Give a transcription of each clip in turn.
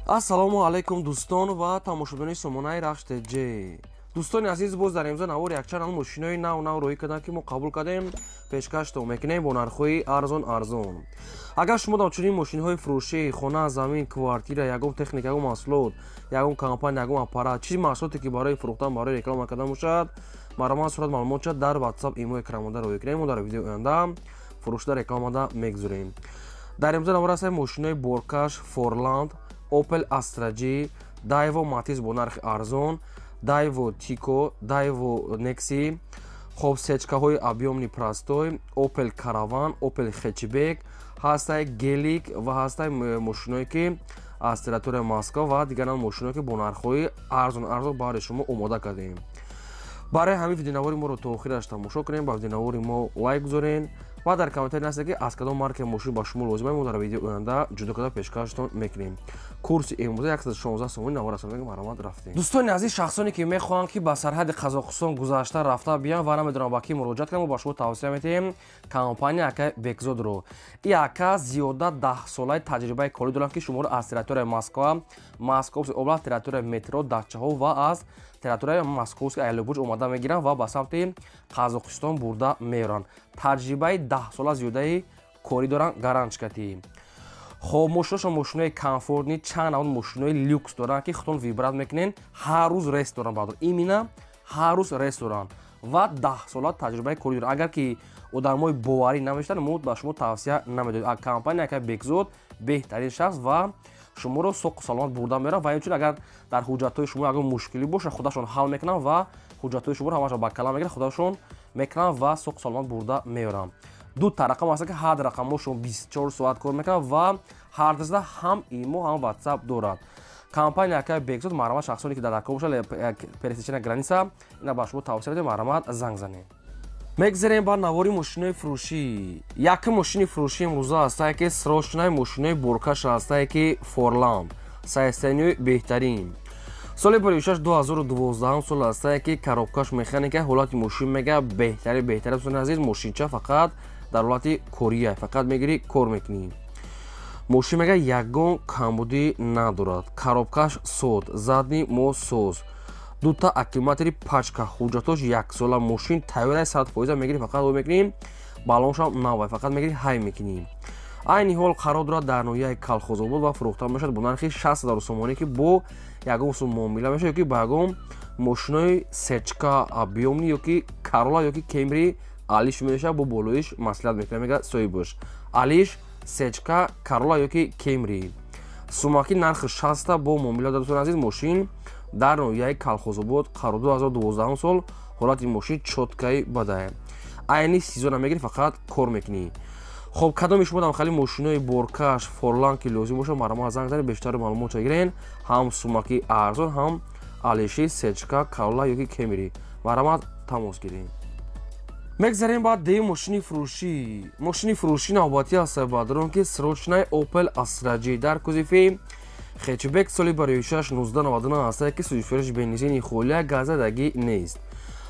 Ассалому алайкум, дӯстон ва тамошобинони сомонаи Рахш ТЖ. Дӯстони азиз, боз дар имзо навор якчанд мошинои нав нав роҳӣ карданд, ки мо қабул кардем, пешкаштон мекунем бо нархҳои арзон арзон. Агар шумо дар чунин мошинҳои фурӯшӣ, хона, замин, квартира, ягон техника, ягон маҳсулот, ягон компания, ягон аппарат, чизи маҳсулоте, ки барои фурӯхтан, барои реклама кардан бошад, марҳамат, сурат маълумот шад дар WhatsApp, имо экранмонда роҳӣ кунем. Мо дар видеои оянда фурӯшда рекламада мегузорем. Дар имзо навор ҳастем мошинои боркаш Форланд, Opel Astra G, Daewoo Matiz бо нархи арзон, Daewoo Tico, Daewoo Nexi, хоб, сечкаҳои объёмный простой, Opel Caravan, Opel Hatchback, ҳастай Гелик ва ҳастай мошиное, ки аз территорияи Москва ва дигарам мошиное, ки бо нархҳои арзон арзон баҳри шумо омода кардем. Барои ҳамин видеонавори моро то охираш тамошо кунем, ба видеонавори мо лайк гузорен ва дар комментарий нависед, ки аз кадом маркаи мошин ба шумо лозим, мо дар видеои оянда ҷудо карда пешкаштон мекунем. Курси имрӯза 116 сомонӣ. Навор аст, марҳамат, рафтем. Дӯстони азиз, шахсоне, ки мехоҳанд, ки ба сарҳади Қазоқистон гузашта рафта биён ва намедонам ба кӣ муроҷиат кунам, мо ба шумо тавсия медиҳем компания ака Бекзодро. И ака зиёда 10 солаи таҷрибаи корӣ доранд, ки шуморо аз территорияи Москва, Московский область, территорияи метро Дачаҳо ва аз территорияи Московский Айлобурҷ омода мегиранд ва ба самти Қазоқистон бурда меоранд. Таҷрибаи 10 сола зиёдаи корӣ доранд, гарантчикатӣ. Хоб, мошиношон мошинои комфортный, чанд навъ мошинои люкс доранд, ки худтон выбрать мекунен. Ҳар рӯз рейс доранд, баъд именно ҳар рӯз рейс доранд ва 10 сола таҷрибаи корӣ доранд. Агар ки одамои боварӣ намешаванд, мо ба шумо тавсия намедоҳем. Компания ака Бекзод беҳтарин шахс ва шуморо соқу саломат бурда меорад. Ва инчунин, агар дар ҳуҷҷатҳои шумо ягон мушкилӣ бошад, худашон ҳал мекунанд ва ҳуҷҷатҳои шуморо ҳамаша ба калам мегиранд, худашон мекунанд ва соқу саломат бурда меоранд. Ду та рақам ҳаст, ки ҳар рақамҳо шумо 24 соат кор мекунад ва ҳар дасда ҳам имо, ҳам WhatsApp дорад компания акай Бекзод. Марҳамат, шахсоне, ки дар дакор бошад, пересечения граница, ина ба шумо тавсия медиҳем, марҳамат, занг занед. Мегзарем ба навори мошинои фурӯшӣ. Якум мошини фурӯшӣ имрӯза ҳастае, ки срочный мошинои боркаш ҳастае, ки Форланд, состояние беҳтарин, соли баришаш 2012 сол ҳастае, ки коробкаш механика, ҳолати мошин мега беҳтари беҳтари. Дӯстони азиз, мошинча фақат дар ҳолати кория, фақат мегирӣ, кор мекунӣ. Мошин мега ягон камбудӣ надорад, коробкаш сод, задний мост соз, дута аккумулятори пачка, ҳуҷҷатош яксола, мошин тайёра, 100%. Мегирӣ, фақат о мекунӣ, балоншам навай, фақат мегирӣ, ҳай мекунӣ. Айни ҳол қарор дорад дар ноҳияи Калхозобод ва фурӯхта мешавад бо нархи 60 000 сомонӣ, ки бо ягон сум муомила мешавад, ёки ба ягон мошинои сечка объёмный, ёки Карола, ёки Кемри алиш мешавад. Бо болоиш маслиҳат мекунад, мега соҳибош алиш сечка, Карола ёки Кемри. Сумаки нархи 60 бо муомила дорад. Дӯстони азиз, мошин дар ноҳияи Калхозобод қарор, 2012 сол, ҳолати мошин чёткий бадае, айни сезона мегирӣ, фақат кор мекунӣ. Хоб, кадоми шумо дам хали мошинои боркаш Форланд ки лозим бошад, марҳамат, занг занед, бештари маълумотша гирен. Ҳам сумаки арзон, ҳам алиши сечка, Карола ёки Кемри, марҳамат, тамос гирем. Мегзарем баъд деи мошини фурӯшӣ. Мошини фурӯшӣ навбатӣ аст, баъдрон, ки срочный Opel Astra G дар кузови хэтчбек, соли бароишаш 1999 ҳастае, ки сӯзишвориш бензини холия, газадагӣ нест,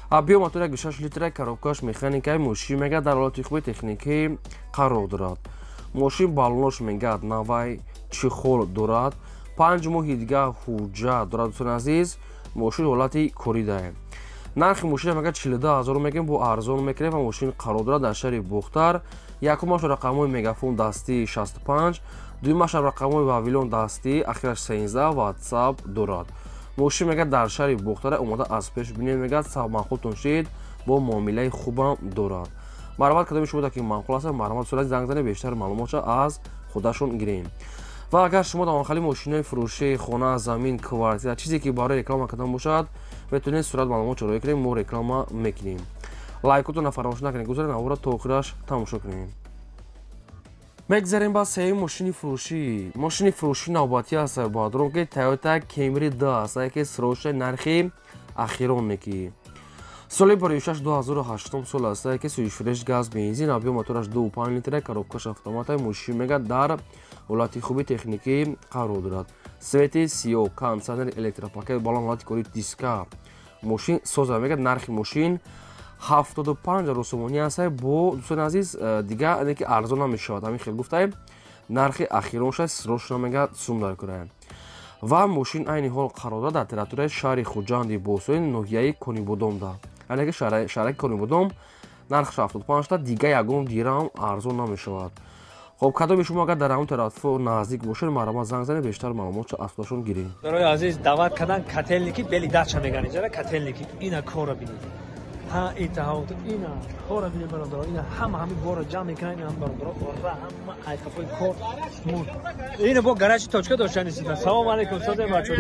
объём мотора 6 литра, коробкаш механикаи. Мошин мега дар ҳолати хуби техникӣ қарор дорад. Мошин балонош мегӯяд навай, чехол дорад, 5 моҳи дигар ҳуҷҷат дорад. Дӯстони азиз, мошин ҳолати коридае. Нархи мошина мегӯяд 42 000 мегӯем, бо арзон мекунем. Ва мошин қарор дорад дар шаҳри Бохтар. Якумаш рақамҳои Мегафон дастӣ 65, дуюмаш рақамҳои Вавилон дастӣ, ахираш 13, WhatsApp дорад. Мошин мегӯяд дар шаҳри Бохтара, омода аз пеш бинед, мегӯяд маъқултон шид, бо муомилаи хубам дорад. Марҳамат, кадоми шумо ки маъқул аст, марҳамат, сурати занг занед, бештар маълумотша аз худашон гирем. Ва агар шумо дар хали мошинои фурӯшии хона, замин, квартира, чизе, ки барои реклама кардан бошад, метавонед сурат маълумот роя кунем, мо реклама мекунем. Лайкотона фаромӯш накунед, гузаред, навора то охираш тамошо кунем. Мегзарем ба сеюм мошини фурӯшӣ. Мошини фурӯшӣ навбатӣ аст, баъдрон, ки Toyota Camry 2 аст, ки срочный, нархи ахироне, ки соли бароишаш 2008 сол аст, ки сӯзишвориш газ, бензин, объём мотораш 2,5 литра, коробкаш автомата. Мошин мега дар ҳолати хуби техникӣ қарор дорад, цвети сиёҳ, кондитсионер, электропакет, балон, ҳолати кори диска, мошин соза. Мега нархи мошин 75 000 сомонӣ аст. Бо, дӯстони азиз, дигар ки арзон намешавад, ҳамин хел гуфтаем, нархи ахиронша, срочно мега сум дар кунад. Ва мошин айни ҳол қарор дорад дар территорияи шаҳри Хуҷанди Бостонӣ, ноҳияи Конибодомда. Яъне ки шаҳраки Конибодом нархш 75 та, дига ягон дирам арзон намешавад. Хоб, кадоми шумо агар дар ҳамон тараф наздик бошед, марҳамат, занг занед, бештар маълумотча аз худашон гиред. Барои азиз даъват кардан Котельники, Белый Дача меган иҷара Котельники. Ина кора бинед, ҳа, итаҳот, ина кора бинед, бародаро. Ина ҳама ҳами бора ҷамъ мекунанд, ина бародаро, ора ҳама айқафои кор. Ина бо гаражи точка доштани. Салом алейкум, созем, бачо.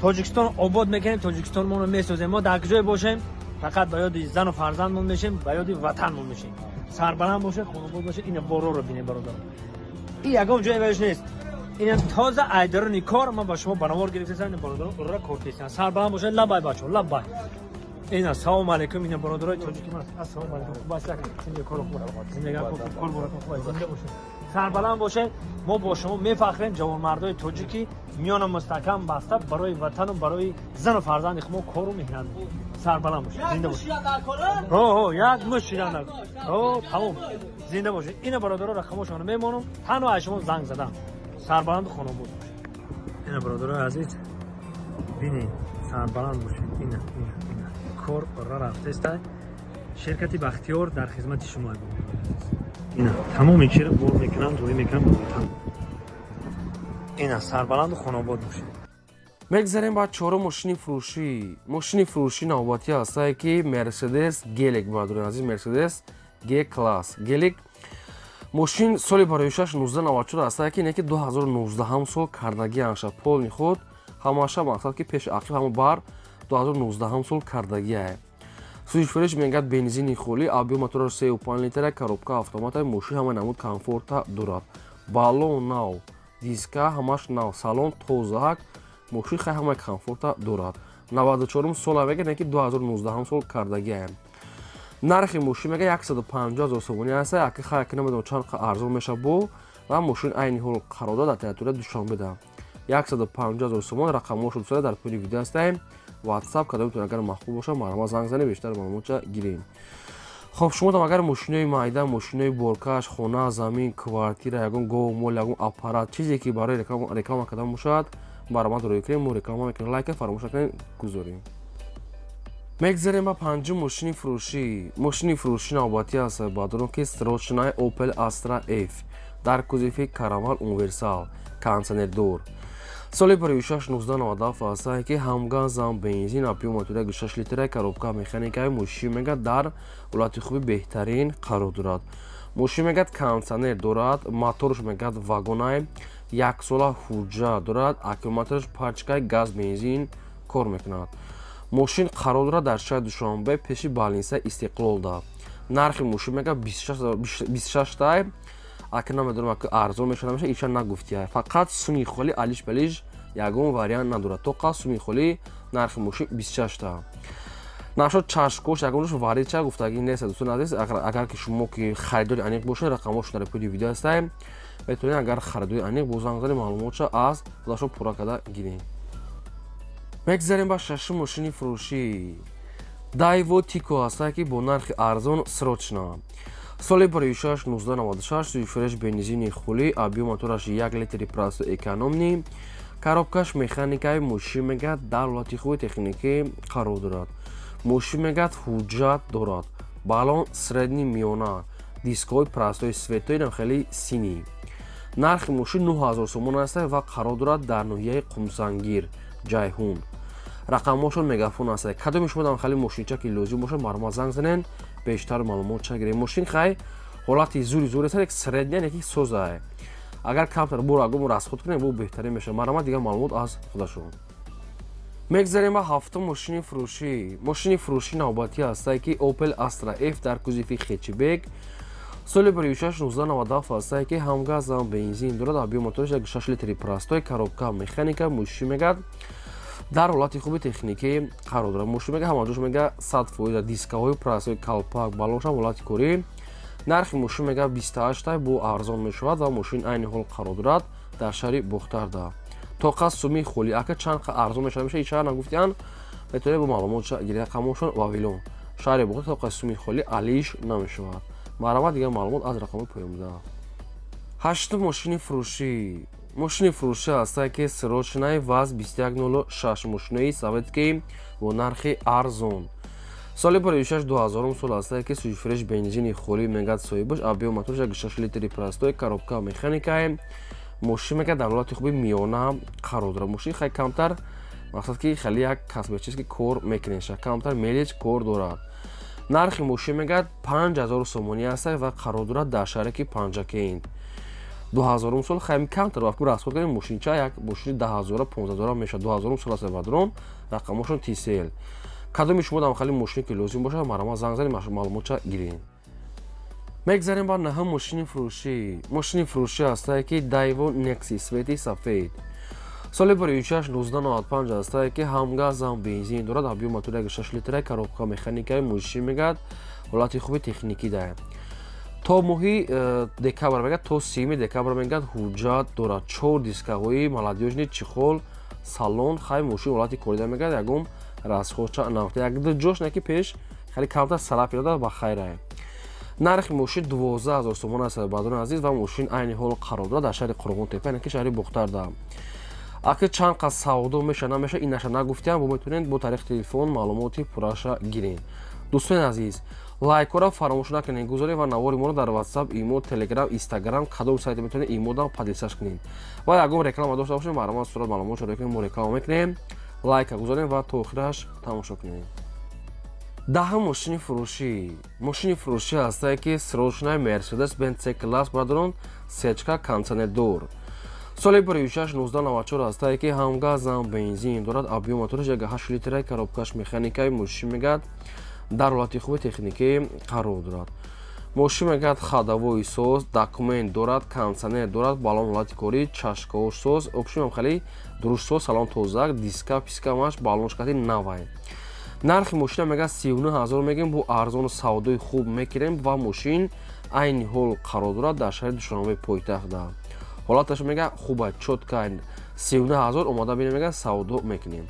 Тоҷикистон обод мекунем, Тоҷикистон моно месозем. Мо дар куҷое бошем, фақат ба ёди зану фарзандмон мешем, ба ёди ватанмон мешем. Сарбаланд бошед, хонобод бошед. Ина бороро бинед, бародаро. И ягон ҷое ваш нест. Ина тоза айдарони кор ман ба шумо банавор гирифтасам. Ина бародаро, ура, кор кесиан. Сарбаланд бошед, лабай, бачо, лабай. Ина, салом алейкум, ина бародарои тоҷики ман. Ассалому алейкум, хуб аст, зинда, кор хуб, зиндагӣ хуб, кор борака хуб, зинда бошед, сарбаланд бошед. Мо бо шумо мефахрем, ҷавонмардои тоҷики миёна мустаҳкам баста барои ватану барои зану фарзанди хумо кору меҳнат. Сарбаланд бошед, зинда бошед. Ҳо, як муш шидан, ҳо, тамом, зинда бошед. Ина бародаро, рақамошонро мемонам, танҳо аз шумо занг задам. Сарбаланду хонобод бошед. Ина, бародарои азиз, бинед, сарбаланд бошед. Ина, ина, ина кор ора рафтеста. Ширкати Бахтиёр дар хизмати шумо. Ина тамоми чиро бор мекунам, ҷоӣ мекунам ба ватан. Ина, сарбаланду хонобод бошед. Мегзарем ба чорум мошини фурӯшӣ. Мошини фурӯшӣ навбатӣ ҳастае ки Мерседес Гелик, бародарони азиз, Мерседес Г класс Гелик. Мошин соли бароишаш 1994 ҳастае, ки не ки 2019 сол кардагӣ анша, полный худ ҳамаша, мақсад ки пеши ақиб ҳама бар 2019 сол кардагиае. Сӯзишфурӯш мегӯяд, бензини холӣ, объём мотораш 3,5 литра, коробка автомата. Мошин ҳама намуд комфорта дорад, баллон нав, диска ҳамаш нав, салон тозаак. Мошин хай ҳамаи комфорта дорад. 94 сола мега, не ки 2019 сол кардагиае. Нархи мошин мега 150 ҳазор сомонӣ аст. Аки хай ки намедонам чанд арзон меша бо. Ва мошин айни ҳол қарор дорад дар территорияи Душанбеда. 150 ҳазор сомон. Рақамҳошо дусада дар поёни видео ҳастаем. Ватсап кадомтон агар маъқул бошад, марҳамат, занг занед, бештар маълумотча гирем. Хоб, шумо агар мошинои майда, мошинои боркаш, хона, замин, квартира, ягон гов, мол, ягон аппарат, чизе ки барои реклама кардан бошад, марҳамат, рӯй кунем, мо реклама мекунем. Лайка фаромӯш накунед, гузорем. Мегзарем ба панҷум мошини фурӯшӣ. Мошини фурӯшӣ навбатӣ аст, бародарон, ки срочная Opel Astra F дар кузови Караван универсал, кондитсионердор. Соли бароишаш 1997 аст, ки ҳам газ, ҳам бензин, объём мотора 6 литра, коробка механикаи. Мошин мегӯяд, дар ҳолати хуби беҳтарин қарор дорад. Мошин мегӯяд, кондитсионер дорад, моторш мегӯяд, вагонай, яксола ҳуҷҷат дорад, аккумулятораш пачкаи, газ, бензин кор мекунад. Мошин қарор дорад дар шаҳри Душанбе, пеши больница Истиқлолда. Нархи мошин мегӯяд, 26 тай. Ака намедонам, ака арзон мешава, намеша, иша нагуфтия. Фақат суми холи, алиш балиш ягон вариант надорад, тоқа суми холи. Нархи мошин 26 та. Нашод чашкош ягонаш варича гуфтагӣ нест. Дӯстони азиз, агар ки шумо ки харидори аниқ бошед, рақамҳошон дар поёни видео ҳастаем, метавонед агар харидори аниқ бо занг занед, маълумотша аз худашон пурра карда гиред. Мегзарем ба шашум мошини фурӯшӣ. Дайво Тико ҳастае, ки бо нархи арзон, срочно. Соли бароишаш 1996, сӯзишфурӯш бензини хулӣ, объём мотораш 1 литри, простой, экономный, коробкаш механикаи. Мошин мегӯяд, дар ҳолати хуби техникӣ қарор дорад. Мошин мегӯяд, ҳуҷҷат дорад, баллон средний, миёна, дискҳои простой, светои хеле синий. Нархи мошин 9000 сомон аст ва қарор дорад дар ноҳияи Қумсангир, Ҷайҳун. Рақамҳошон Мегафон аст. Кадоми шумо дар хали мошинча ки лозим бошад, марҳамат, занг занен, бештар маълумот ча гирем. Мошин хай ҳолати зури зур аст, як средняя, яки соза. Агар камтар бо рагому расход кунем, бо беҳтарин мешавад. Марҳамат, дигар маълумот аз худашон. Мегзарем ба ҳафтум мошини фурӯшӣ. Мошини фурӯшӣ навбатӣ ҳастае, ки Opel Astra F дар кузови хэтчбек. Соли бароишаш 1997 ҳастае, ки ҳам газ, ҳам бензин дорад, объём мотораш 6 литри, простой, коробка механика. Мошин мегӯяд, дар ҳолати хуби техникӣ қарор дорад. Мошин мега, ҳамаҷош мега 100%, дискаҳои простой, калпак, баллоншам ҳолати корӣ. Нархи мошин мега 28 тай, бо арзон мешавад ва мошин айни ҳол қарор дорад дар шаҳри Бохтарда. Тоқа суми холи, ака чанд арзон мешавад, меша ичара нагуфтиян. Метавонед бо маълумотша гиред. Рақамошон Вавилон, шаҳри Бохтар. Тоқа суми холи, алиш намешавад. Марҳамат, дигар маълумот аз рақами поён буда. Ҳаштум мошини фурӯшӣ. Мошини фурӯшӣ ҳастае ки срочный ВАЗ 2106, мошинои советский бо нархи арзон. Соли 56 2000 сол ҳастае ки сужфреш, бензини холӣ мегад соҳибаш, объём моторш 6 литри простой, коробка механикае. Мошин мегад дар ҳолати хуби миёна қарор дорад. Мошин хеле камтар, мақсад ки хеле як косметический кор мекунеша, камтар мелочь кор дорад. Нархи мошин мегад 5000 сомонӣ ҳастае ва қарор дорад дар шаҳре ки Панҷакент. 2000 сол хеле камтар вақт расход кардем, мошинча як мошини 10000, 15000 мешавад. 2000 сол аст, бадрон, рақамошон тисел. Кадоми шумо дар хали мошине ки лозим бошад, марҳамат, занг занед, маълумотча гиред. Мегзарем ба наҳум мошини фурӯшӣ. Мошини фурӯшӣ ҳастае ки Дайво Некси, цвети сафед. Соли 56 1995 ҳастае ки ҳам газ, ҳам бензин дорад, объём мотори 6 литра, коробка механикаи. Мошин мегад ҳолати хуби техникӣ дорад. То моҳи декабр мегад, то 30 декабр мегад ҳуҷҷат дорад. Чор дискаҳои молодёжный, чехол, салон. Хай, мошин ҳолати корида мегад, ягон расходча нафта, як ду ҷош не ки пеш хеле камтар царапина дорад, ба хайрае. Нархи мошин 12 000 сомон аст, бардорони азиз, ва мошин айни ҳол қарор дорад дар шаҳри Қурғонтепа, яъне ки шаҳри Бохтарда. Аки чанд қад савдо меша, намеша, инаша нагуфтиам. Бо метавонед бо тариқи телефон маълумоти пурраша гиред. Дӯстони азиз, лайкҳоро фаромӯш накунед гузоред ва навори моро дар Ватсап, Имо, Телеграм, Инстаграм, кадом сайте метавонед, имодам поделиться кунед. Ва ягон реклама дошта бошед, марҳамат, сурат маълумот шаро кунед, мо реклама мекунем. Лайка гузорем ва то охираш тамошо кунед. Даҳум мошини фурӯшӣ. Мошини фурӯшӣ ҳастае ки срочный Мерседес Бенц С класс, бародарон, сечка, кондиционердор. Соли 56 1994 ҳастае ки ҳам газ, ҳам бензин дорад, объём мотораш 8 литра, коробкаш механикаи. Мошин мегад дар ҳолати хуби техникӣ қарор дорад. Мошин мегад ходовой соз, документ дорад, кондиционер дорад, балон ҳолати корӣ, чашкаош соз, общем хеле дуруст соз, салон тозак, диска пискамаш, балоншкати навай. Нархи мошина мегад 39 000 мегем, бо арзону савдои хуб мекунем. Ва мошин айни ҳол қарор дорад дар шаҳри Душанбе, пойтахтда. Ҳолаташ мега хуба, чётко. 39 000, омода бинем, мега савдо мекунем.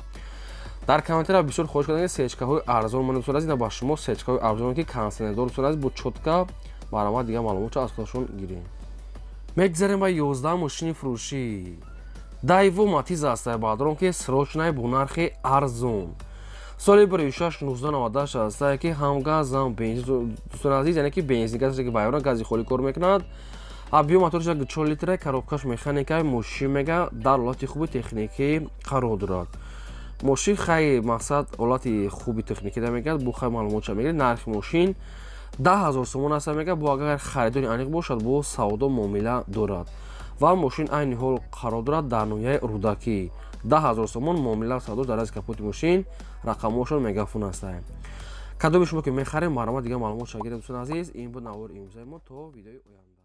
Дар комментария бисёр хоҳиш кардам, сечкаҳои арзон ман дӯстон азиз, ба шумо сечкаҳои арзон ки кондиционердор, дӯстон азиз, бо чётко, марҳамат, дигар маълумотро аз худашон гирем. Мегзарем ба 11 мошини фурӯшӣ. Дайво Матиз аст, баъдорон, ки срочный бо нархи арзон. Соли 56 1998 ҳастае ки ҳам газ, ҳам бензин, дӯстони азиз, яъне ки бензин газ ки вайрон, гази холӣ кор мекунад. Объём моторш 4 литра, коробкаш механика. Мошин мега дар ҳолати хуби техникӣ қарор дорад. Мошин хай, мақсад, ҳолати хуби техникӣ да мегӯяд, бо хай маълумотша мегиред. Нархи мошин 10 000 сомон аст, мегӯяд, бо агар харидори аниқ бошад, бо савдо муомила дорад. Ва мошин айни ҳол қарор дорад дар ноҳияи Рӯдакӣ. 10 000 сомон, муомила савдо. Дар аз капоти мошин рақамҳошон мегафон ҳастанд. Кадоми шумо ки мехарем, марҳамат, дигар маълумот шагиред. Дӯстони азиз, ин буд навори имрӯзаи мо. То видеои оянда.